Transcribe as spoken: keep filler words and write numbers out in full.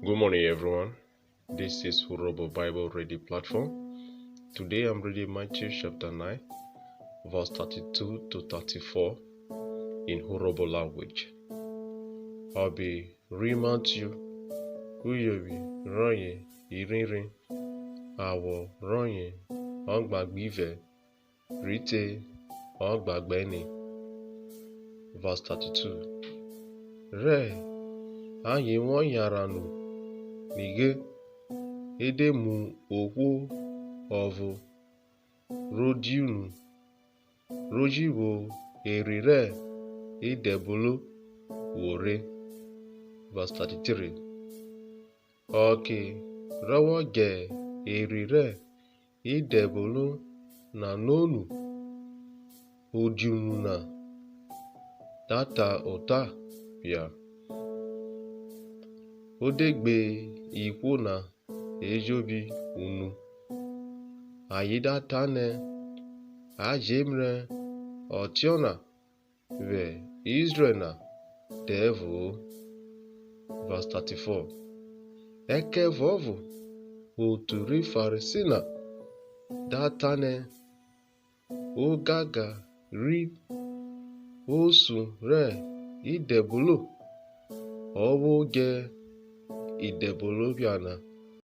Good morning, everyone. This is Urhobo Bible Reading Platform. Today I'm reading Matthew chapter nine, verse thirty-two to thirty-four in Urhobo language. Ọbe ri Matthew, uyovwi rọye irhirin, awọ rọye ọgbagbivẹ rhi te ọgbagbẹne. Verse thirty-two. Rẹ ayen vwọ yanran nu, nighe, e de mu ohwo ọvo ro diunu, ro ji vwo erhi rẹ idẹbono vwo rhe. Verse thirty-three. Ọke rọ vwọ djẹ erhi rẹ idẹbono na no nu, odiunu na da ta ota phia, o de gbe ihwo na ejobi unu. Ayen da tanẹ, a je mrẹ ọtiọna vwẹ Izrẹl na dẹvo-o. Verse thirty-four. Ẹkẹvuọvo otu ri Farisi na da tanẹ, ogangan ri osun rẹ idẹbono ọ vwo djẹ idẹbono phia na.